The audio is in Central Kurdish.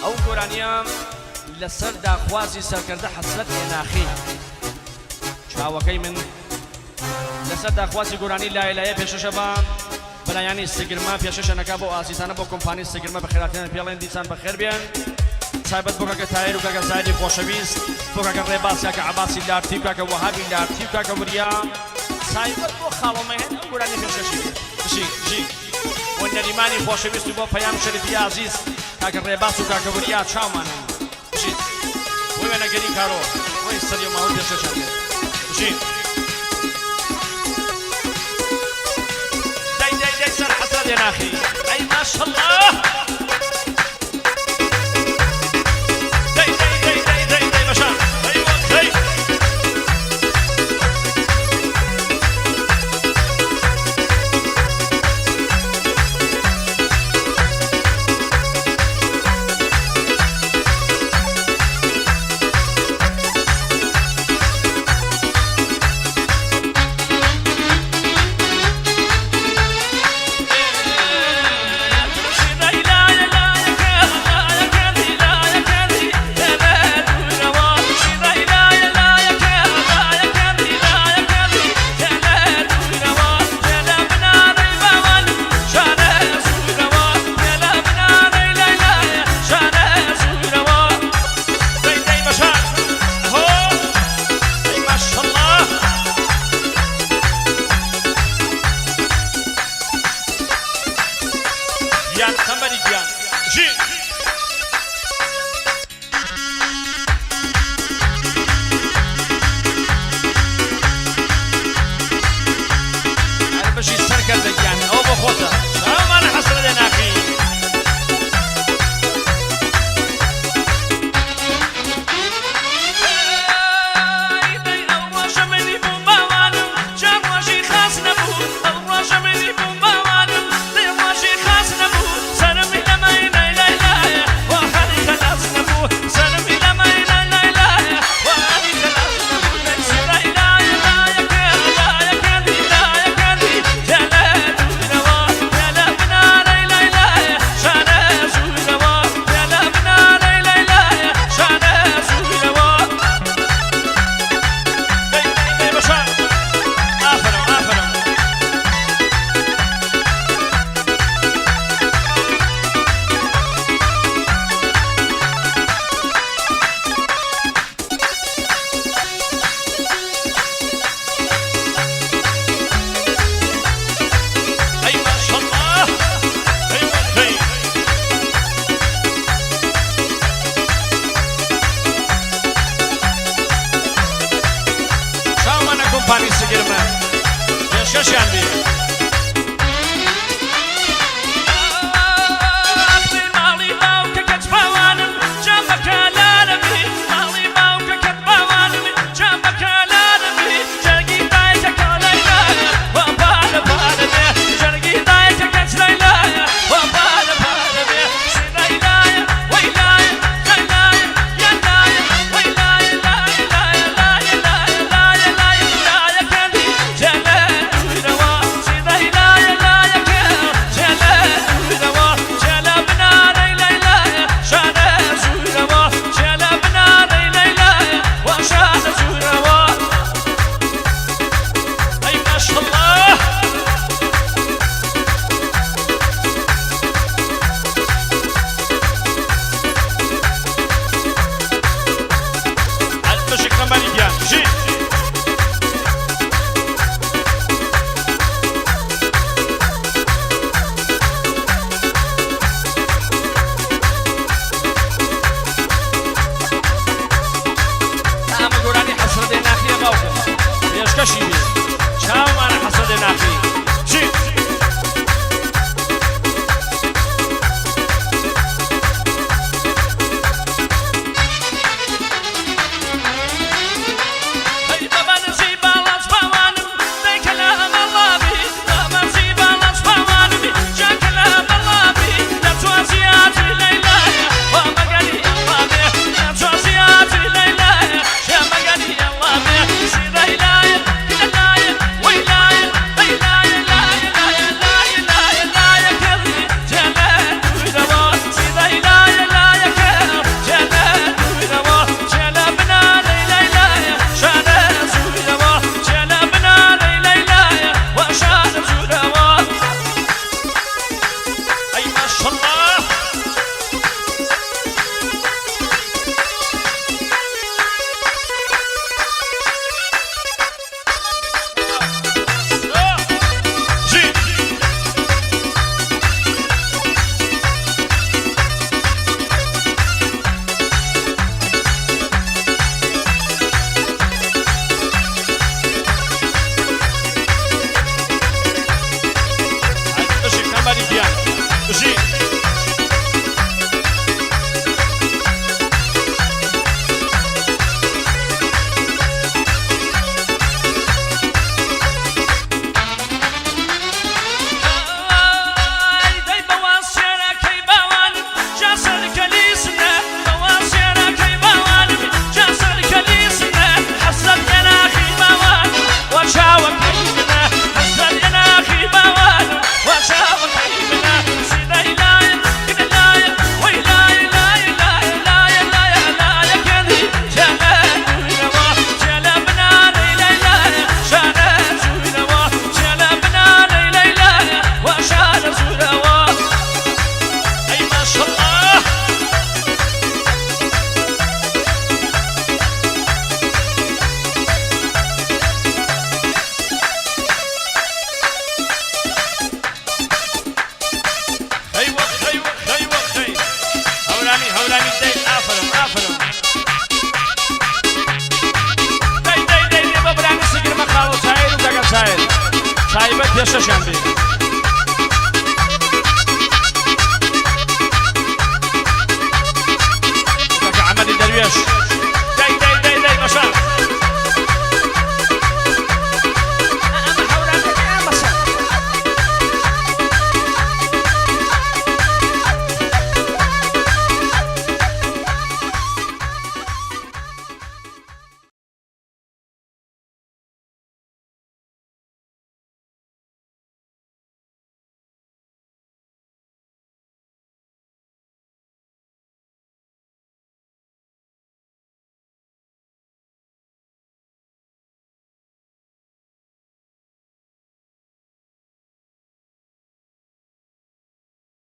ئەو گۆرانیە لەسەر داخوازی سەرکردە حەسرەت ئێناخی چاوەکەی من لەسەر داخوازی گۆرانی لایە لایە پێشەشە بە برایانی سگرمە پێشەشە نەکا بۆ ئازیزانە بۆ کۆمپانی سگرمە بەخێراتیان پێڵێن دیسان بەخێر بێن تایبەت بۆ کاکە تایر و کاکە زاهیری خۆشەویست بۆ کاکە ڕێباز کاکە عەباسی لارتی و کاکە وەهابی لارتی و کاکە وریا تایبەت بۆ خاڵۆ مەهێن ئەم گۆرانیە پێشکەشی کرد بژی بژی بۆ نەریمانی خۆشەویست و بۆ پەیام شەریفی ئازیز کاکە ڕێباز و کاکە وریا چاومانن بژیت بۆ وێنەگەری کارۆ ڕێی سەری و ماوەی پێشکەشیان کرد بژین. دەی دەی دەی سەر حەسرەت ێناخی ئەی ماشەڵڵا. دەی دەی دەی دەی دەی دەی بەشان دەی وە دەی. گیان قەمبەری گیان ژیر. هەر بژی سەرکەردە گیان ئەوە بۆ خۆتە چاومان حەسرە لێ ناکەی. پێشکەشیان بێ.